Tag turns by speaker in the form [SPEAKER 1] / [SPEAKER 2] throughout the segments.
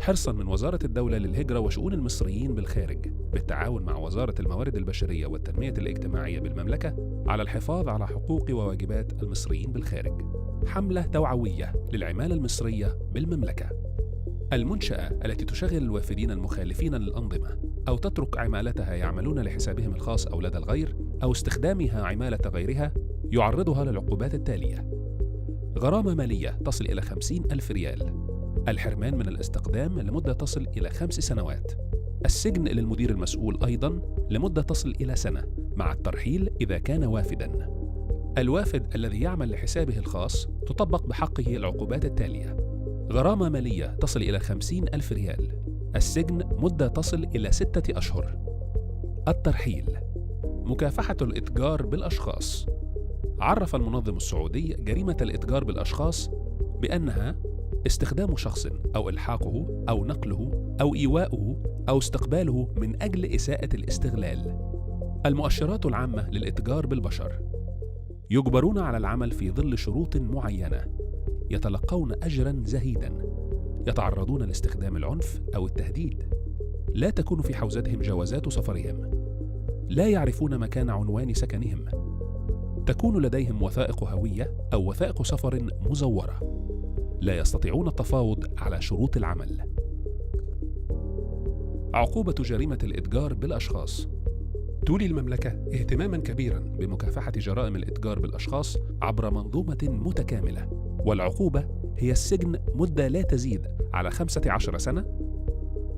[SPEAKER 1] حرصا من وزارة الدولة للهجرة وشؤون المصريين بالخارج بالتعاون مع وزارة الموارد البشرية والتنمية الاجتماعية بالمملكة على الحفاظ على حقوق وواجبات المصريين بالخارج. حملة توعوية للعمالة المصرية بالمملكة. المنشأة التي تشغل الوافدين المخالفين للأنظمة أو تترك عمالتها يعملون لحسابهم الخاص أو لدى الغير أو استخدامها عمالة غيرها يعرضها للعقوبات التالية: غرامة مالية تصل إلى 50,000 ريال، الحرمان من الاستقدام لمدة تصل إلى 5 سنوات، السجن للمدير المسؤول أيضا لمدة تصل إلى سنة مع الترحيل إذا كان وافدا. الوافد الذي يعمل لحسابه الخاص تطبق بحقه العقوبات التالية: غرامة مالية تصل إلى 50,000 ريال، السجن مدة تصل إلى 6 أشهر، الترحيل. مكافحة الإتجار بالأشخاص. عرف المنظم السعودي جريمة الإتجار بالأشخاص بأنها استخدام شخص أو إلحاقه أو نقله أو إيواؤه أو استقباله من أجل إساءة الاستغلال. المؤشرات العامة للإتجار بالبشر: يجبرون على العمل في ظل شروط معينة، يتلقون أجرا زهيدا، يتعرضون لاستخدام العنف أو التهديد، لا تكون في حوزتهم جوازات سفرهم، لا يعرفون مكان عنوان سكنهم، تكون لديهم وثائق هوية أو وثائق سفر مزورة، لا يستطيعون التفاوض على شروط العمل. عقوبة جريمة الإتجار بالأشخاص. تولي المملكة اهتماما كبيرا بمكافحة جرائم الإتجار بالأشخاص عبر منظومة متكاملة، والعقوبة هي السجن مدة لا تزيد على 15 سنة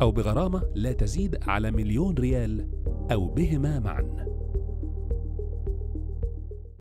[SPEAKER 1] أو بغرامة لا تزيد على 1,000,000 ريال أو بهما معا.